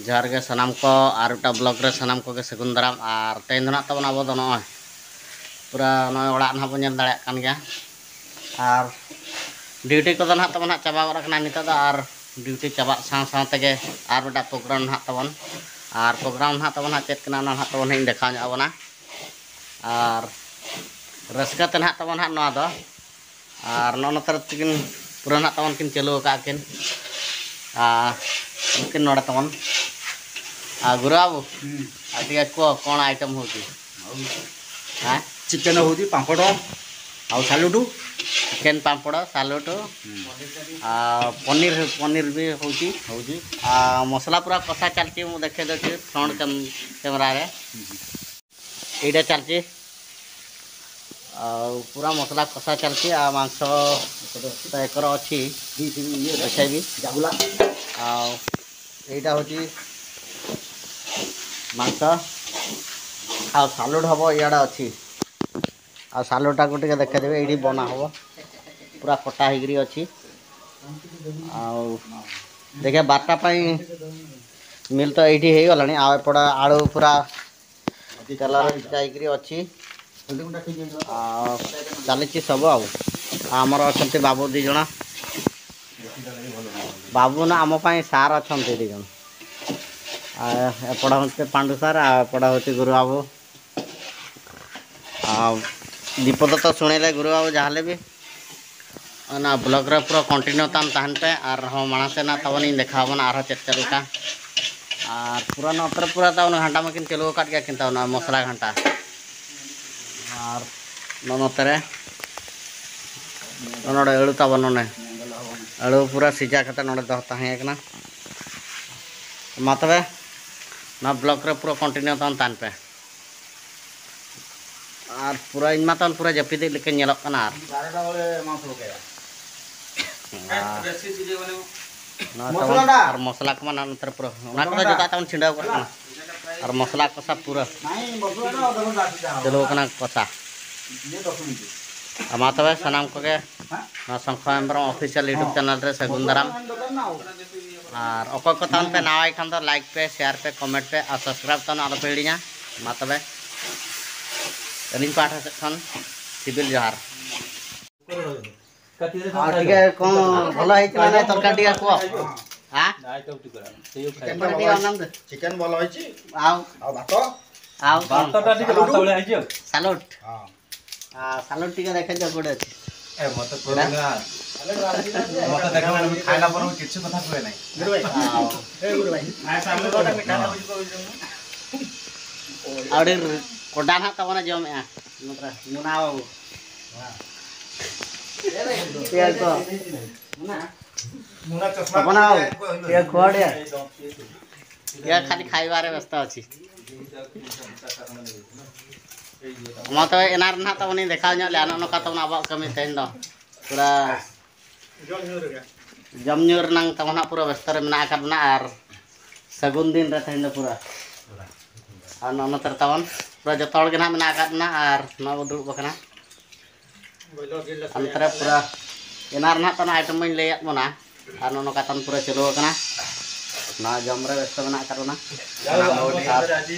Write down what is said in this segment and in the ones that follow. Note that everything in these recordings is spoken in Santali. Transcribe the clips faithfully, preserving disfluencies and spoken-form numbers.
ᱡᱚᱦᱟᱨ ᱜᱮ ᱥᱟᱱᱟᱢ ᱠᱚ, ᱟᱨ ᱢᱤᱫᱴᱟᱝ ᱵᱞᱚᱜ ᱨᱮ ᱥᱟᱱᱟᱢ ᱠᱚᱜᱮ ᱥᱟᱹᱜᱩᱱ ᱫᱟᱨᱟᱢ᱾ ᱟᱨ ᱛᱮᱦᱮᱧ ᱫᱚ ᱱᱟᱦᱟᱜ ᱛᱟᱵᱚᱱ ᱟᱵᱚ ᱫᱚ ᱱᱚᱜᱼᱚᱭ ᱯᱩᱨᱟᱹ ᱱᱚᱜᱼᱚᱭ ᱚᱲᱟᱜ ᱱᱟᱦᱟᱜ ᱵᱚᱱ ᱧᱮᱞ ᱫᱟᱲᱮᱭᱟᱜ ᱠᱟᱱ ᱜᱮᱭᱟ᱾ ᱟᱨ ᱰᱤᱭᱩᱴᱤ ᱠᱚᱫᱚ ᱱᱟᱦᱟᱜ ᱛᱟᱵᱚᱱ ᱦᱟᱸᱜ ᱪᱟᱵᱟ ᱜᱚᱫ ᱟᱠᱟᱱᱟ ᱱᱤᱛᱚᱜ ᱫᱚ, ᱟᱨ ᱰᱤᱭᱩᱴᱤ ᱪᱟᱵᱟᱜ ᱥᱟᱶ ᱥᱟᱶ ᱛᱮᱜᱮ ᱟᱨ ᱢᱤᱫᱴᱟᱝ ᱯᱨᱳᱜᱨᱟᱢ ᱱᱟᱦᱟᱜ ᱛᱟᱵᱚᱱ, ᱟᱨ ᱯᱨᱳᱜᱨᱟᱢ ᱱᱟᱦᱟᱜ ᱛᱟᱵᱚᱱ ᱦᱟᱸᱜ ᱤᱧ ᱫᱮᱠᱷᱟᱣ ᱧᱚᱜ ᱟᱵᱚᱱᱟ᱾ ᱟᱨ ᱨᱟᱹᱥᱠᱟᱹ ᱛᱮ ᱱᱟᱦᱟᱜ ᱛᱟᱵᱚᱱ ᱦᱟᱸᱜ ᱱᱚᱣᱟ ᱫᱚ, ᱟᱨ ᱱᱚᱜᱼᱚ ᱱᱚᱛᱮ ᱨᱮ ᱛᱤᱠᱤᱱ ᱯᱩᱨᱟᱹ ᱱᱟᱦᱟᱜ ᱛᱟᱵᱚᱱ ᱠᱤᱱ ᱪᱟᱹᱞᱩ ᱟᱠᱟᱫᱼᱟ ᱠᱤᱱ᱾ ᱟᱨ ᱩᱱᱠᱤᱱ ᱱᱚᱰᱮ ᱛᱟᱵᱚᱱ᱾ ᱟᱨ ᱜᱩᱨᱩ ᱵᱟᱹᱵᱩ, ᱦᱩᱸ᱾ ᱟᱨ ᱴᱷᱤᱠ ᱟᱪᱷᱮ, ᱠᱚ ᱠᱚᱬ ᱟᱭᱴᱮᱢ ᱦᱚᱸ ᱦᱮᱸ? ଚିକେନ ହଉଛି, ପାମ୍ପଡ଼ ଆଉ ସାଲୁଟୁ। ଚିକେନ, ପାମ୍ପଡ଼, ସାଲୁଟୁ। ଆଉ ପନିର, ପନିର ବି ହେଉଛି। ହେଉଛି। ଆଉ ମସଲା ପୁରା କଷା ଚାଲିଛି, ମୁଁ ଦେଖେଇ ଦେଉଛି ଫ୍ରଣ୍ଟ କ୍ୟାମ-, କ୍ୟାମେରାରେ। ଏଇଟା ଚାଲିଛି। ଆଉ ପୁରା ମସଲା କଷା ଚାଲିଛି। ଆଉ ମାଂସ ତ ଏକର ଅଛି, ଦେଖେଇବି। ଆଉ ଏଇଟା ହେଉଛି ମାଂସ। ଆଉ ସାଲୁଟ ହବ, ଇଆଡ଼େ ଅଛି। ଆଉ ସାଲୁଟାକୁ ଟିକେ ଦେଖେଇଦେବେ, ଏଇଠି ବନା ହବ, ପୁରା କଟା ହେଇକିରି ଅଛି। ଆଉ ଦେଖିବା, ବାରଟା ପାଇଁ ମିଲ୍ ତ ଏଇଠି ହେଇଗଲାଣି। ଆଉ ଏପଟେ ଆଳୁ ପୁରା ତେଲରେ ଯାଇକିରି ଅଛି। ଆଉ ଚାଲିଛି ସବୁ। ଆଉ ଆମର ଅଛନ୍ତି ବାବୁ ଦି ଜଣ। ବାବୁ ନା, ଆମ ପାଇଁ ସାର୍ ଅଛନ୍ତି ଦି ଜଣ। ଆଉ ଏପଟ ହେଉଛି ପାଣ୍ଡୁ ସାର୍, ଆଉ ଏପଟ ହେଉଛି ଗୁରୁ ବାବୁ। ଆଉ ବିପଦ ତ ଶୁଣେଇଲେ ଗୁରୁ ବାବୁ ଯାହା ହେଲେ ବି। ᱚᱱᱟ ᱵᱞᱚᱜ ᱨᱮ ᱯᱩᱨᱟᱹ ᱠᱚᱱᱴᱤᱱᱤᱭᱩ ᱛᱟᱢ ᱛᱟᱦᱮᱱ ᱯᱮ, ᱟᱨᱦᱚᱸ ᱢᱟᱲᱟᱝ ᱥᱮᱱᱟᱜ ᱛᱟᱵᱚᱱᱤᱧ ᱫᱮᱠᱷᱟᱣ ᱟᱵᱚᱱᱟ ᱟᱨᱦᱚᱸ ᱪᱮᱫ ᱪᱮᱫ ᱞᱮᱠᱟ᱾ ᱟᱨ ᱯᱩᱨᱟᱹ ᱱᱚᱛᱮ ᱨᱮ ᱯᱩᱨᱟᱹ ᱛᱟᱵᱚᱱ ᱜᱷᱟᱱᱴᱟ ᱢᱟᱠᱤᱱ ᱪᱟᱹᱞᱩ ᱟᱠᱟᱫ ᱜᱮᱭᱟ ᱠᱤᱱ ᱛᱟᱵᱚᱱᱟ, ᱢᱚᱥᱞᱟ ᱜᱷᱟᱱᱴᱟ᱾ ᱟᱨ ᱱᱚᱜᱼᱚ ᱱᱚᱛᱮ ᱨᱮ ᱱᱚᱰᱮ ᱟᱹᱲᱩ ᱛᱟᱵᱚᱱ, ᱱᱚᱰᱮ ᱟᱹᱲᱩ ᱯᱩᱨᱟᱹ ᱥᱤᱡᱟ ᱠᱟᱛᱮ ᱱᱚᱰᱮ ᱫᱚᱦᱚ ᱛᱟᱦᱮᱸ ᱠᱟᱱᱟ᱾ ᱢᱟ ᱛᱚᱵᱮ, ᱱᱚᱣᱟ ᱵᱞᱚᱜ ᱨᱮ ᱯᱩᱨᱟᱹ ᱠᱚᱱᱴᱤᱱᱤᱭᱩ ᱛᱟᱵᱚᱱ ᱛᱟᱦᱮᱱ ᱯᱮ᱾ ᱟᱨ ᱯᱩᱨᱟᱹ ᱤᱧ ᱢᱟ ᱛᱟᱵᱚᱱ ᱯᱩᱨᱟᱹ ᱡᱟᱹᱯᱤᱫᱮᱜ ᱞᱮᱠᱟᱧ ᱧᱮᱞᱚᱜ ᱠᱟᱱᱟ᱾ ᱟᱨ ᱵᱟᱨᱚᱴᱟ ᱵᱚᱞᱮ ᱢᱟᱝᱥᱚ ᱠᱮᱫᱟ᱾ ᱟᱨ ᱵᱮᱥᱤ ᱥᱤᱡᱮ ᱵᱚᱞᱮ᱾ ᱱᱚᱣᱟ ᱢᱚᱥᱞᱟ ᱛᱟᱵᱚᱱ ᱫᱟ᱾ ᱟᱨ ᱢᱚᱥᱞᱟ ᱠᱚᱢᱟ ᱱᱟᱜ ᱱᱚᱛᱮ ᱨᱮ ᱯᱩᱨᱟᱹ, ᱚᱱᱟ ᱠᱚᱫᱚ ᱢᱚᱥᱞᱟ ᱫᱟ᱾ ᱡᱚᱛᱚ ᱛᱟᱵᱚᱱ ᱪᱷᱤᱸᱰᱟᱹᱣ ᱜᱚᱫ ᱠᱟᱱᱟ᱾ ᱟᱨ ᱢᱚᱥᱞᱟ ᱠᱚᱥᱟ ᱯᱩᱨᱟᱹ ᱱᱟᱭ ᱢᱚᱥᱞᱟ ᱫᱟ, ᱚᱫᱚ ᱫᱟ ᱥᱤᱡᱟ᱾ ᱪᱟᱹᱞᱩ ᱟᱠᱟᱱᱟ ᱠᱚᱥᱟ᱾ ᱤᱭᱟᱹ ᱫᱚᱥ ᱢᱤᱱᱤᱴ᱾ ᱟᱨ ᱢᱟ ᱛᱚᱵᱮ ᱥᱟᱱᱟᱢ ᱠᱚᱜᱮ ᱦᱮᱸ? ᱱᱚᱣᱟ ᱥᱚᱝᱠᱷᱟ ᱦᱮᱢᱵᱨᱚᱢ ᱚᱯᱷᱤᱥᱤᱭᱟᱞ ᱭᱩᱴᱩᱵᱽ ᱦᱚᱸ᱾ ᱪᱮᱱᱮᱞ ᱨᱮ ᱥᱟᱹᱜᱩᱱ ᱢᱚᱥᱞᱟ ᱫᱟᱨᱟᱢ᱾ ᱫᱚ ᱵᱟᱝ ᱫᱚᱨᱠᱟᱨ ᱱᱟ᱾ ᱟᱨ ᱚᱠᱚᱭ ᱠᱚ ᱛᱟᱵᱚᱱ ᱯᱮ ᱱᱟᱣᱟᱭ ᱠᱷᱟᱱ ᱫᱚ like ᱯᱮ, share ᱯᱮ, comment ᱯᱮ ᱟᱨ subscribe ᱛᱟᱵᱚᱱ ᱟᱞᱚ ᱯᱮ ᱦᱤᱲᱤᱧᱟ᱾ ᱢᱟ ᱛᱚᱵᱮ ᱟᱹᱞᱤᱧ ᱯᱟᱦᱴᱟ ᱥᱮᱫ ᱠᱷᱚᱱ ᱥᱤᱵᱤᱞ ᱡᱚᱦᱟᱨ᱾ ଆଉ ଟିକେ କ'ଣ ଭଲ ହେଇଥିଲା ନାଇଁ ତରକାରୀ ଟିକେ କୁହ। ଆଁ? ଚିକେନ ଭଲ ହେଇଛି। ଚିକେନ ଭଲ ହେଇଛି। ଆଉ ଆଉ ଭାତ। ଆଉ କ'ଣ? ଭାତଟା ଟିକେ ଭାତ ଭଳିଆ ହେଇଛି ଆଉ। ସାଲଡ। ହଁ। ସାଲଡ ଟିକେ ଦେଖାଯାଉ କୋଉଠି ଅଛି। ଏ, ମତେ କୁହେ ନା। ମତେ ଦେଖ, ମୁଁ ଖାଇଲା ପରେ ମୁଁ କିଛି କଥା କୁହେ ନାହିଁ। ଗୁରୁ ଭାଇ। ଆଉ। ଏ, ଗୁରୁ ଭାଇ। ଆଉ ଗୋଟେ କଟା ନହାᱜ ᱛᱟᱵᱚᱱ ᱡᱚᱢᱮᱜᱼᱟ᱾ ᱢᱩᱱᱟ ᱵᱟᱹᱵᱩ᱾ ᱤᱭᱟᱹ ᱠᱚ᱾ ᱛᱚᱯᱚᱱ ᱵᱟᱹᱵᱩ, ᱤᱭᱟᱹ ᱠᱚ ᱟᱹᱰᱤ ᱤᱭᱟᱹ ᱠᱷᱟᱹᱞᱤ ᱠᱷᱟᱭᱵᱟᱨᱮ ᱵᱮᱥᱛᱚ ᱚᱪᱷᱤ᱾ ᱢᱟ ᱛᱚᱵᱮ ᱮᱱᱟᱱ ᱨᱮ ᱱᱟᱦᱟᱜ ᱛᱟᱵᱚᱱᱤᱧ ᱫᱮᱠᱷᱟᱣ ᱧᱚᱜ ᱞᱮᱭᱟ, ᱱᱚᱜᱼᱚ ᱱᱚᱝᱠᱟ ᱛᱟᱵᱚᱱ ᱟᱵᱚᱣᱟᱜ ᱠᱟᱹᱢᱤ ᱛᱮᱦᱮᱧ ᱫᱚ ᱯᱩᱨᱟ ᱡᱚᱢ ᱧᱩ ᱨᱮᱱᱟᱝ ᱛᱟᱵᱚᱱ ᱦᱟᱸᱜ ᱯᱩᱨᱟᱹ ᱵᱮᱥᱛᱚ ᱨᱮ ᱢᱮᱱᱟᱜ ᱟᱠᱟᱫ ᱵᱚᱱᱟ᱾ ᱟᱨ ᱥᱟᱹᱜᱩᱱ ᱫᱤᱱ ᱨᱮ ᱛᱮᱦᱮᱧ ᱫᱚ ᱯᱩᱨᱟᱹ ᱟᱨ ᱱᱚᱜᱼᱚ ᱱᱚᱛᱮ ᱨᱮ ᱛᱟᱵᱚᱱ ᱯᱩᱨᱟᱹ ᱡᱚᱛᱚ ᱦᱚᱲ ᱜᱮ ᱱᱟᱦᱟᱜ ᱢᱮᱱᱟᱜ ᱟᱠᱟᱫ ᱵᱚᱱᱟ᱾ ᱟᱨ ᱱᱚᱣᱟ ᱵᱚ ᱫᱩᱲᱩᱵ ᱟᱠᱟᱱᱟ᱾ ᱚᱱᱛᱮ ᱨᱮ ᱯᱩᱨᱟᱹ ᱮᱱᱟᱱ ᱨᱮᱱᱟᱜ ᱛᱟᱵᱚᱱ ᱟᱭᱴᱮᱢ ᱢᱟᱧ ᱞᱟᱹᱭᱟᱫ ᱵᱚᱱᱟ᱾ ᱟᱨ ᱱᱚᱜᱼᱚ ᱱᱚᱝᱠᱟ ᱛᱟᱵᱚᱱ ᱯᱩᱨᱟᱹ ᱪᱟᱹᱞᱩ ᱟᱠᱟᱱᱟ᱾ ᱱᱚᱣᱟ ᱡᱚᱢ ᱨᱮ ᱵᱮᱥᱛᱚ ᱢᱮᱱᱟᱜ ᱟᱠᱟᱫ ᱵᱚᱱᱟ᱾ ᱟᱨ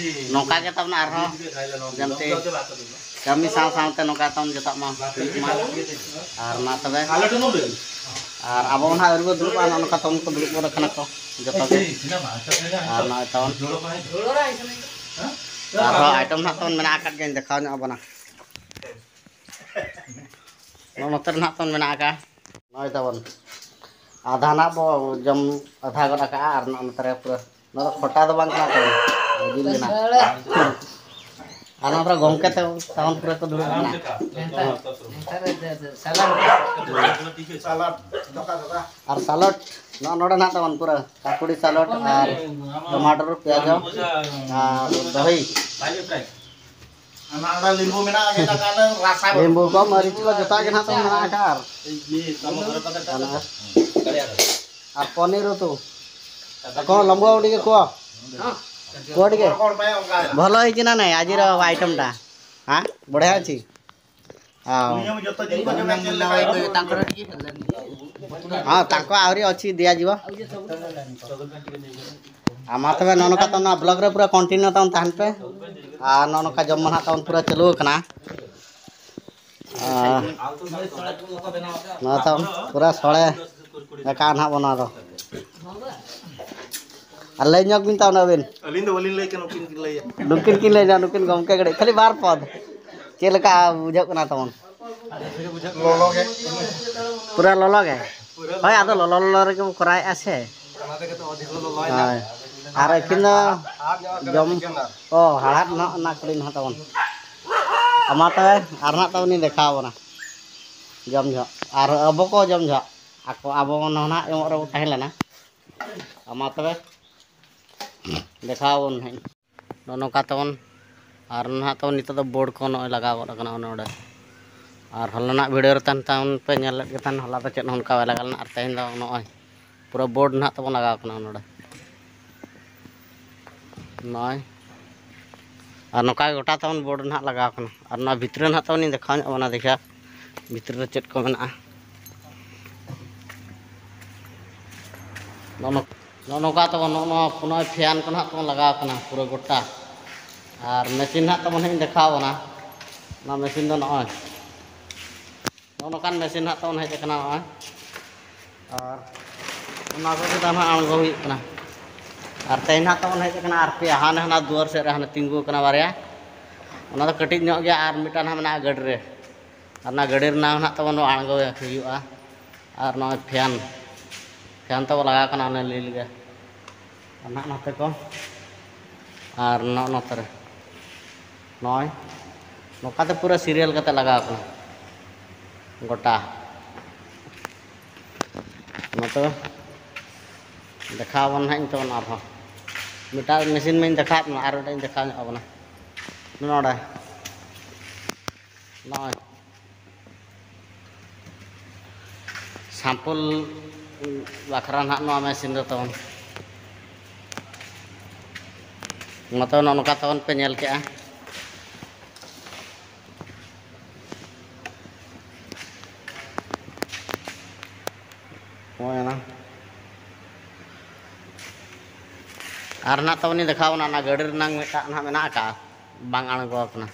ᱱᱚᱝᱠᱟ ᱜᱮ ᱛᱟᱵᱚᱱ ᱟᱨᱦᱚᱸ ᱡᱟᱱᱛᱮ ᱠᱟᱹᱢᱤ ᱥᱟᱶ ᱥᱟᱶᱛᱮ ᱱᱚᱝᱠᱟ ᱛᱟᱵᱚᱱ ᱡᱚᱛᱚ ᱢᱟ ᱦᱩᱭᱩᱜ ᱢᱟ᱾ ᱟᱨ ᱢᱟ ᱛᱚᱵᱮ ᱟᱨ ᱟᱵᱚ ᱱᱟᱦᱟᱜ ᱟᱹᱣᱨᱤ ᱵᱚ ᱫᱩᱲᱩᱵᱼᱟ, ᱱᱚᱜᱼᱚ ᱱᱚᱝᱠᱟ ᱛᱟᱵᱚᱱ ᱠᱚ ᱫᱩᱲᱩᱵ ᱜᱚᱫ ᱟᱠᱟᱱᱟ ᱠᱚ ᱡᱚᱛᱚ ᱜᱮ᱾ ᱟᱨ ᱱᱚᱜᱼᱚᱭ ᱛᱟᱵᱚᱱ ᱟᱨᱦᱚᱸ ᱟᱭᱴᱮᱢ ᱱᱟᱦᱟᱜ ᱛᱟᱵᱚᱱ ᱢᱮᱱᱟᱜ ᱟᱠᱟᱫ ᱜᱮᱭᱟ, ᱫᱮᱠᱷᱟᱣ ᱧᱚᱜ ᱟᱵᱚᱱᱟ᱾ ᱱᱚᱜᱼᱚ ᱱᱚᱛᱮ ᱨᱮ ᱱᱟᱦᱟᱜ ᱛᱟᱵᱚᱱ ᱢᱮᱱᱟᱜ ᱟᱠᱟᱫ, ᱱᱚᱜᱼᱚᱭ ᱛᱟᱵᱚᱱ ᱟᱫᱷᱟ ᱱᱟᱦᱟᱜ ᱵᱚ ᱡᱚᱢ ᱟᱫᱷᱟ ᱜᱚᱫ ᱟᱠᱟᱫᱼᱟ᱾ ᱟᱨ ᱱᱚᱜᱼᱚ ᱱᱚᱛᱮ ᱨᱮ ᱯᱩᱨᱟᱹ ᱱᱚᱣᱟ ᱫᱚ ᱠᱷᱚᱴᱟ ᱫᱚ ᱵᱟᱝ ᱠᱟᱱᱟ ᱛᱟᱵᱚᱱ, ᱡᱤᱞ ᱜᱮ ᱱᱟᱦᱟᱜ᱾ ᱟᱨ ᱱᱚᱣᱟ ᱫᱚ ᱜᱚᱢᱠᱮ ᱛᱮ ᱛᱟᱵᱚᱱ ᱯᱩᱨᱟᱹ ᱠᱚ ᱫᱩᱲᱩᱵ ᱠᱟᱱᱟ᱾ ᱥᱟᱞᱟᱰ ᱫᱚᱠᱟ ᱫᱚᱠᱟ᱾ ᱟᱨ ᱥᱟᱞᱚᱴ ᱱᱚᱜᱼᱚ ᱱᱚᱰᱮ ᱱᱟᱦᱟᱜ ᱛᱟᱵᱚᱱ ᱯᱩᱨᱟᱹ ᱠᱟᱠᱩᱲᱤ ᱥᱟᱞᱚᱴ ᱟᱨ ᱴᱚᱢᱟᱴᱳ, ᱯᱮᱸᱭᱟᱡᱽ ᱟᱨ ᱫᱚᱦᱤ᱾ ᱚᱱᱟ ᱚᱸᱰᱮ ᱞᱤᱢᱵᱩ ᱢᱮᱱᱟᱜᱼᱟ, ᱡᱮᱴᱟ ᱠᱟᱱᱟ ᱨᱟᱥᱟ ᱵᱟᱹᱱᱩᱜ᱾ ᱞᱤᱢᱵᱩ ᱠᱚ, ᱢᱟᱹᱨᱤᱪ ᱠᱚ, ᱡᱚᱛᱚ ᱜᱮ ᱱᱟᱦᱟᱜ ᱛᱟᱵᱚᱱ ᱢᱮᱱᱟᱜ ᱟᱠᱟᱫ᱾ ᱟᱨ ᱟᱨ ᱯᱚᱱᱤᱨ ᱩᱛᱩ᱾ ᱠᱚ ᱞᱚᱢᱵᱚ ᱩᱰᱤᱜᱮ ᱠᱚ᱾ ᱠᱚ ᱩᱰᱤᱜᱮ᱾ ᱦᱚᱲ ᱦᱚᱲ ᱵᱟᱭ ᱚᱱᱠᱟ᱾ ᱵᱷᱚᱞᱚ ᱦᱮᱡ ᱮᱱᱟ ᱱᱟᱭ, ᱟᱡᱤᱨ ᱟᱭᱴᱮᱢ ᱴᱟ᱾ ᱦᱮᱸ, ᱵᱚᱲᱦᱮ ᱚᱪᱷᱤ᱾ ᱦᱮᱸ᱾ ᱦᱮᱸ, ᱛᱟᱝᱠᱚ ᱟᱹᱣᱨᱤ ᱚᱪᱤ ᱫᱤᱭᱟ ᱡᱤᱵᱟ᱾ ᱟᱨ ᱢᱟ ᱛᱚᱵᱮ ᱱᱚᱜᱼᱚ ᱱᱚᱝᱠᱟ ᱛᱚ ᱱᱚᱣᱟ ᱵᱞᱚᱜ ᱨᱮ ᱯᱩᱨᱟᱹ ᱠᱚᱱᱴᱤᱱᱤᱭᱩ ᱛᱟᱵᱚᱱ ᱛᱟᱦᱮᱱ ᱯᱮ᱾ ᱟᱨ ᱱᱚᱜᱼᱚ ᱱᱚᱝᱠᱟ ᱡᱚᱢ ᱢᱟ ᱱᱟᱦᱟᱜ ᱛᱟᱵᱚᱱ ᱯᱩᱨᱟᱹ ᱪᱟᱹᱞᱩ ᱟᱠᱟᱱᱟ᱾ ᱟᱨ ᱱᱚᱣᱟ ᱛᱟᱵᱚᱱ ᱯᱩᱨᱟᱹ ᱥᱚᱲᱮ ᱟᱠᱟᱫ ᱱᱟᱦᱟᱜ ᱵᱚᱱ ᱱᱚᱣᱟ ᱫᱚ᱾ ᱟᱨ ᱞᱟᱹᱭ ᱧᱚᱜ ᱵᱤᱱ ᱛᱟᱵᱚᱱ ᱟᱹᱵᱤᱱ᱾ ᱟᱹᱞᱤᱧ ᱫᱚ ᱵᱟᱹᱞᱤᱧ ᱞᱟᱹᱭ ᱠᱟᱱᱟ, ᱩᱱᱠᱤᱱ ᱠᱤᱱ ᱞᱟᱹᱭᱟ᱾ ᱱᱩᱠᱤᱱ ᱠᱤᱱ ᱞᱟᱹᱭᱟ, ᱱᱩᱠᱤᱱ ᱜᱚᱢᱠᱮ ᱠᱟᱹᱴᱤᱡ ᱠᱷᱟᱹᱞᱤ ᱵᱟᱨ ᱯᱚᱫ᱾ ᱪᱮᱫ ᱞᱮᱠᱟ ᱵᱩᱡᱷᱟᱹᱜ ᱠᱟᱱᱟ ᱛᱟᱵᱚᱱ? ᱞᱚᱞᱚ ᱜᱮ᱾ ᱯᱩᱨᱟᱹ ᱞᱚᱞᱚ ᱜᱮ? ᱦᱳᱭ, ᱟᱫᱚ ᱞᱚᱞᱚ ᱞᱚᱞᱚ ᱨᱮᱜᱮ ᱵᱚᱱ ᱠᱚᱨᱟᱣᱮᱫᱼᱟ ᱥᱮ᱾ ᱚᱱᱟ ᱛᱮᱜᱮ ᱛᱚ ᱚᱫᱷᱤᱠ ᱞᱚᱞᱚᱭᱮᱱᱟ᱾ ᱦᱳᱭ᱾ ᱟᱨ ᱟᱹᱠᱤᱱ ᱫᱚ ᱟᱨ ᱧᱚᱜ ᱠᱟᱱᱟ ᱡᱚᱢ ᱠᱤᱪᱷᱩ ᱜᱟᱱ ᱟᱨ᱾ ᱚ, ᱦᱟᱲᱦᱟᱫ ᱱᱟᱦᱟᱜ ᱚᱱᱟ ᱠᱩᱲᱤ ᱱᱟᱦᱟᱜ ᱛᱟᱵᱚᱱ᱾ ᱟᱨ ᱢᱟ ᱛᱚᱵᱮ, ᱟᱨ ᱱᱟᱦᱟᱜ ᱛᱟᱵᱚᱱ ᱤᱧ ᱫᱮᱠᱷᱟᱣ ᱟᱵᱚᱱᱟ᱾ ᱡᱚᱢ ᱡᱚᱦᱚᱜ᱾ ᱟᱨ ᱟᱵᱚ ᱠᱚ ᱡᱚᱢ ᱡᱚᱦᱚᱜ᱾ ᱟᱠᱚ, ᱟᱵᱚ ᱵᱚᱱ ᱱᱟᱦᱟᱜ ᱮᱢᱚᱜ ᱨᱮᱵᱚᱱ ᱛᱟᱦᱮᱸ ᱞᱮᱱᱟ᱾ ᱟᱨ ᱢᱟ ᱛᱚᱵᱮ, ᱫᱮᱠᱷᱟᱣ ᱟᱵᱚᱱ ᱱᱟᱦᱟᱜ᱾ ᱱᱚᱜᱼᱚ ᱱᱚᱝᱠᱟ ᱛᱟᱵᱚᱱ᱾ ᱟᱨ ᱱᱟᱦᱟᱜ ᱛᱟᱵᱚᱱ ᱱᱤᱛᱚᱜ ᱫᱚ ᱵᱳᱨᱰ ᱠᱚ ᱱᱚᱜᱼᱚᱭ ᱞᱟᱜᱟᱣ ᱜᱚᱫ ᱟᱠᱟᱱᱟ ᱚᱱᱮ ᱚᱸᱰᱮ᱾ ᱟᱨ ᱦᱚᱞᱟᱱᱟᱜ ᱵᱷᱤᱰᱤᱭᱳ ᱨᱮ ᱛᱟᱦᱮᱱ ᱛᱟᱵᱚᱱ ᱯᱮ, ᱧᱮᱞ ᱞᱮᱫ ᱜᱮ ᱛᱟᱦᱮᱱ, ᱦᱚᱞᱟ ᱫᱚ ᱪᱮᱫ ᱦᱚᱸ ᱚᱱᱠᱟ ᱵᱟᱭ ᱞᱟᱜᱟᱣ ᱞᱮᱱᱟ᱾ ᱟᱨ ᱛᱮᱦᱮᱧ ᱫᱚ ᱱᱚᱜᱼᱚᱭ ᱯᱩᱨᱟᱹ ᱵᱳᱨᱰ ᱱᱟᱦᱟᱜ ᱛᱟᱵᱚᱱ ᱞᱟᱜᱟᱣ ᱠᱟᱱᱟ ᱱᱚᱰᱮ᱾ ᱱᱚᱜᱼᱚᱭ᱾ ᱟᱨ ᱱᱚᱝᱠᱟ ᱜᱮ ᱜᱚᱴᱟ ᱛᱟᱵᱚᱱ ᱵᱳᱨᱰ ᱱᱟᱦᱟᱜ ᱞᱟᱜᱟᱣ ᱠᱟᱱᱟ᱾ ᱟᱨ ᱱᱚᱣᱟ ᱵᱷᱤᱛᱨᱤ ᱨᱮ ᱱᱟᱦᱟᱜ ᱛᱟᱵᱚᱱ ᱤᱧ ᱫᱮᱠᱷᱟᱣ ᱧᱚᱜ ᱟᱵᱚᱱᱟ, ᱫᱮᱠᱷᱟ ᱵᱷᱤᱛᱨᱤ ᱨᱮ ᱪᱮᱫ ᱠᱚ ᱢᱮᱱᱟᱜᱼᱟ᱾ ᱱᱚᱜᱼᱚ ᱱᱚ-, ᱱᱚᱜᱼᱚ ᱱᱚᱝᱠᱟ ᱛᱟᱵᱚᱱ, ᱱᱚᱜᱼᱚ ᱱᱚᱣᱟ ᱯᱩᱱᱟᱹᱭ ᱯᱷᱮᱱ ᱠᱚ ᱱᱟᱦᱟᱜ ᱛᱟᱵᱚᱱ ᱞᱟᱜᱟᱣ ᱠᱟᱱᱟ ᱯᱩᱨᱟᱹ ᱜᱚᱴᱟ᱾ ᱟᱨ ᱢᱮᱥᱤᱱ ᱱᱟᱦᱟᱜ ᱛᱟᱵᱚᱱ ᱦᱟᱸᱜ ᱤᱧ ᱫᱮᱠᱷᱟᱣ ᱟᱵᱚᱱᱟ᱾ ᱚᱱᱟ ᱢᱮᱥᱤᱱ ᱫᱚ ᱱᱚᱜᱼᱚᱭ᱾ ᱱᱚᱜᱼᱚ ᱱᱚᱝᱠᱟᱱ ᱢᱮᱥᱤᱱ ᱦᱟᱸᱜ ᱛᱟᱵᱚᱱ ᱦᱮᱡ ᱟᱠᱟᱱᱟ ᱱᱚᱜᱼᱚᱭ᱾ ᱟᱨ ᱚᱱᱟ ᱠᱚᱜᱮ ᱫᱚ ᱦᱟᱸᱜ ᱟᱬᱜᱚ ᱦᱩᱭᱩᱜ ᱠᱟᱱᱟ᱾ ᱟᱨ ᱛᱮᱦᱮᱧ ᱦᱟᱸᱜ ᱛᱟᱵᱚᱱ ᱦᱮᱡ ᱟᱠᱟᱱᱟ ᱟᱨ ᱯᱮᱭᱟ, ᱦᱟᱱᱮ ᱦᱟᱱᱟ ᱫᱩᱣᱟᱹᱨ ᱥᱮᱫ ᱨᱮ ᱦᱟᱱᱮ ᱛᱤᱸᱜᱩ ᱟᱠᱟᱱᱟ ᱵᱟᱨᱭᱟ, ᱚᱱᱟ ᱫᱚ ᱠᱟᱹᱴᱤᱡ ᱧᱚᱜ ᱜᱮᱭᱟ, ᱟᱨ ᱢᱤᱫᱴᱟᱝ ᱦᱟᱸᱜ ᱢᱮᱱᱟᱜᱼᱟ ᱜᱟᱹᱰᱤ ᱨᱮ᱾ ᱟᱨ ᱚᱱᱟ ᱜᱟᱹᱰᱤ ᱨᱮᱱᱟᱜ ᱦᱟᱸᱜ ᱛᱟᱵᱚᱱ ᱟᱬᱜᱚ ᱦᱩᱭᱩᱜᱼᱟ᱾ ᱟᱨ ᱱᱚᱜᱼᱚᱭ ᱯᱷᱮᱱ, ᱯᱷᱮᱱ ᱛᱟᱵᱚ ᱞᱟᱜᱟᱣ ᱠᱟᱱᱟ ᱚᱱᱮ ᱞᱤᱞ ᱜᱮ᱾ ᱟᱨ ᱱᱟᱜ ᱱᱚᱛᱮ ᱠᱚ, ᱟᱨ ᱱᱚᱜᱼᱚ ᱱᱚᱛᱮ ᱨᱮ ᱱᱚᱜᱼᱚᱭ ᱱᱚᱝᱠᱟᱛᱮ ᱯᱩᱨᱟᱹ ᱥᱤᱨᱤᱭᱟᱞ ᱠᱟᱛᱮ ᱞᱟᱜᱟᱣ ᱠᱟᱱᱟ ᱜᱚᱴᱟ᱾ ᱢᱟ ᱛᱚᱵᱮ ᱫᱮᱠᱷᱟᱣ ᱟᱵᱚᱱ ᱱᱟᱦᱟᱜ ᱤᱧ ᱛᱟᱵᱚᱱ ᱟᱨᱦᱚᱸ᱾ ᱢᱤᱫᱴᱟᱝ ᱢᱮᱥᱤᱱ ᱢᱟᱧ ᱫᱮᱠᱷᱟᱣᱟᱫ ᱵᱚᱱᱟ, ᱟᱨ ᱢᱤᱫᱴᱟᱝ ᱤᱧ ᱫᱮᱠᱷᱟᱣ ᱧᱚᱜ ᱟᱵᱚᱱᱟ᱾ ᱱᱚᱰᱮ ᱱᱚᱜᱼᱚᱭ ᱥᱟᱢᱯᱚᱞ ᱵᱟᱠᱷᱨᱟ ᱱᱟᱦᱟᱜ ᱱᱚᱣᱟ ᱢᱮᱥᱤᱱ ᱫᱚ ᱛᱟᱵᱚᱱ᱾ ᱢᱟ ᱛᱚᱵᱮ ᱱᱚᱜᱼᱚ ᱱᱚᱝᱠᱟ ᱛᱟᱵᱚᱱ ᱯᱮ ᱧᱮᱞ ᱠᱮᱜᱼᱟ᱾ ᱱᱚᱜᱼᱚᱭ ᱚᱱᱟ᱾ ᱟᱨ ᱱᱟᱜ ᱛᱟᱵᱚᱱᱤᱧ ᱫᱮᱠᱷᱟᱣ ᱵᱚᱱᱟ, ᱚᱱᱟ ᱜᱟᱹᱰᱤ ᱨᱮᱱᱟᱝ ᱢᱤᱫᱴᱟᱜ ᱱᱟᱜ ᱢᱮᱱᱟᱜ ᱟᱠᱟᱫᱼᱟ, ᱵᱟᱝ ᱟᱬᱜᱚ ᱟᱠᱟᱱᱟ᱾